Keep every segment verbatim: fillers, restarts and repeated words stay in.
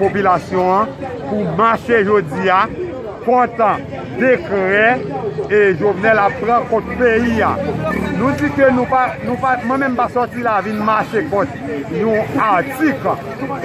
Popilasyon an pou mache jodi a kont dekrè e Jovenel ap pran kont peyi a. Nou di ke nou pa, nou pa, mwen menm pa sòti la vin mache kont yon atik.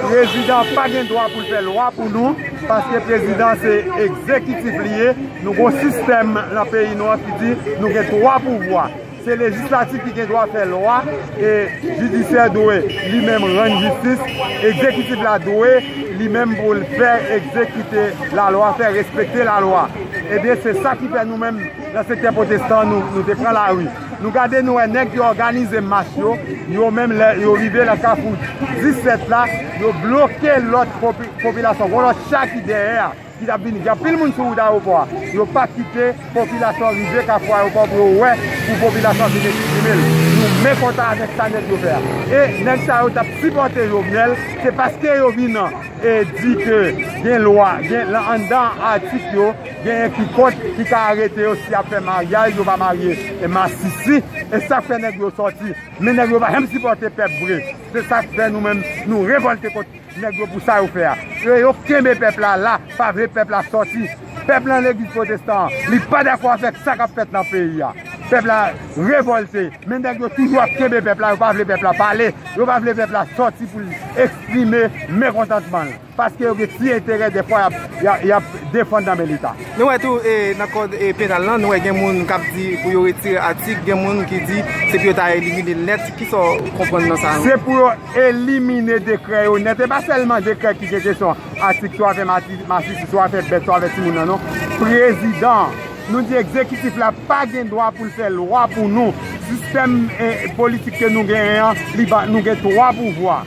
Prezidan pa gen dwa pou l fè lwa pou nou, paske prezidan se egzekitif li ye. Nou gon sistèm nan peyi nou an ki di nou gen twa pouvwa. Se lejislatif ki gen dwa fè lwa, e jidisyè dwe li menm rann jistis, egzekitif la dwe li menm pou l fè egzekite lalwa, fè respekte lalwa. Ebyen, se sa ki fè nou menm nan sektè pwotestan, nou, nou te pran lari. Nou gade, nou wè nèg ki òganize mach yo, yo menm lè yo rive nan Kafou disèt la, yo bloke lòt popi-, popilasyon, gon lòt cha ki dèyè a, ki t ap vini. Gen anpil moun sou wout ayewopò a. Yo pa kite popilasyon rive Kafou ayewopò pou yo wè, pou popilasyon vin eksprime l. Nou mekontan avèk sa nèg yo fè a. E nèg sa yo t ap sipòte Jovenel, se paske yo vin e di ke gen lwa, gen lan-, anndan atik yo, genyen ki kont, ki ka arete yo si y ap fè maryaj, yo pa marye, e masisi, e sa k fè nèg yo sòti. Men nèg yo pa janm sipòte pèp vre. Se sa k fè nou menm, nou revòlte kont nèg yo pou sa yo fè a. E yo kenbe pèp la la, pa vle pèp la sòti. Pèp lan legliz pwotestan an, li pa dakò avèk sa k ap fèt nan peyi a. Pèp la revòlte, men nèg yo toujou ap kenbe pèp la, yo pa vle pèp la pale, yo pa vle pèp la sòti pou l eksprime mekontantman l. Paske yo gen ti enterè dèfwa y ap, y ap, y ap defann nan men Leta. Nou wè tou, e, nan kòd, e, penal lan, nou wè gen moun k ap di pou yo retire atik, gen moun ki di se pou yo ta elimine l nèt. Kisa w konprann nan sa? Se pou yo elimine dekrè yo nèt. E pa sèlman dekrè ki gen kesyon atik, swa afè mati-, masisi, swa afè bèt, swa afè timoun nan, non. Prezidan, Nou di egzekitif la pa gen dwa pou l fè lwa pou nou. Sistèm, eh, politik ke nou genyen an, li ba, nou gen twa pouvwa.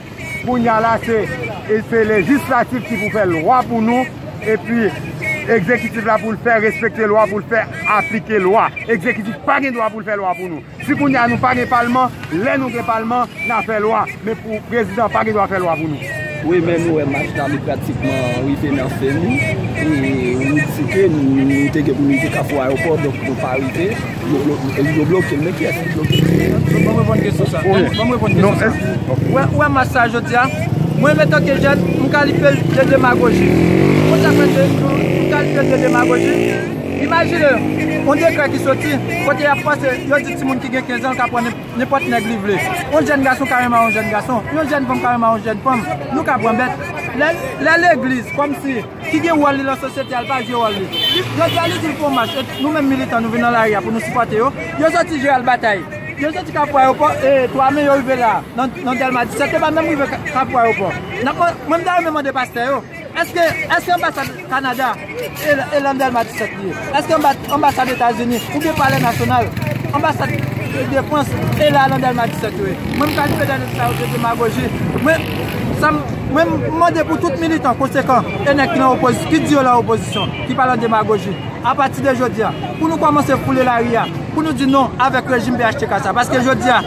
Kounye a la, se, e se lejislatif ki pou fè lwa pou nou, epi egzekitif la pou l fè respekte lwa, pou l fè aplike lwa. Egzekitif pa gen dwa pou l fè lwa pou nou. Si kounye a nou pa gen palman, lè nou gen palman, n a fè lwa. Men pou prezidan pa gen dwa fè lwa pou nou. Wi, men nou wè mach la, li pratikman rive nan fen li. E nou di ke nou, nou te gen pou nou rive Kafou Ayewopò, donk nou pa rive. Yo blo-, yo bloke l. Men kiyès ki bloke l? Bon, bon, reponn kesyon sa. Wi. Bon, reponn kesyon sa. Ou wè, ou wè mach sa jodi a? Mwen, antanke jèn, m kalifye l de demagoji. Konsa fè de, m kalifye l de demagoji. Imajine, yon dekrè ki soti, kote y ap panse, yo di timoun ki gen kenz an ka pran nenpòt nèg li vle. Yon jèn gason ka renmen yon jèn gason, yon jèn fanm ka renmen yon jèn fanm. Nou ka pran bèt. Lè, lè legliz, kòmsi, ki gen wòl li nan sosyete a, l pa jwe wòl li. Li, jodi a, li di l fè yon mach, e nou menm militan, nou vin nan lari a pou nou sipòte yo. Yo soti Jeral Batay. Yo soti Kafou Ayewopò, e twa me yo rive la, nan, nan Dèlma disèt, yo pa menm rive Ka-, Kafou Ayewopò. N ap man-, mwen, m ta renmen mande pastè yo, èske, èske anbasad Kanada e, e nan Dèlma disèt li ye? Èske anba-, anbasad Etazini oubyen Palè Nasyonal, anbasad Defrans e la nan Dèlma disèt yo ye? Mwen, m kalifye dènye sa yo de demagoji. Mwen, sa m, mwen, m mande pou tout militan konsekan e nèg ki nan opozi-, ki di yo nan opozisyon, ki pale an demagoji. Apati de jodi a, pou nou kòmanse foule lari a, pou nou di non avèk rejim P H T K sa. Paske jodi a,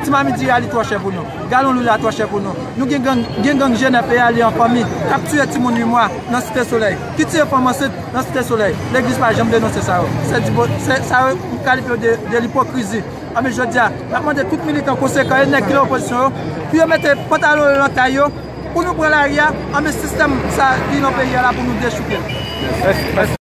ti mamit diri a li twò chè pou nou. Galon lwil la twò chè pou nou. Nou gen gang, gen gang Jenè P A li an fanmi, k ap tiye timoun uit mwa nan Site Solèy, ki tiye fanm ansent nan Site Solèy. Legliz pa janm denonse sa yo. Se di bo-, se, sa yo, m kalifye de, de lipokrizi. Anben jodi a, n ap mande tout militan konsekan e nèg ki nan opozisyon yo, pou yo mete pantalon yo nan tay yo, pou nou pran lari a, anben sistèm sa ki nan peyi a la pou nou dechouke l.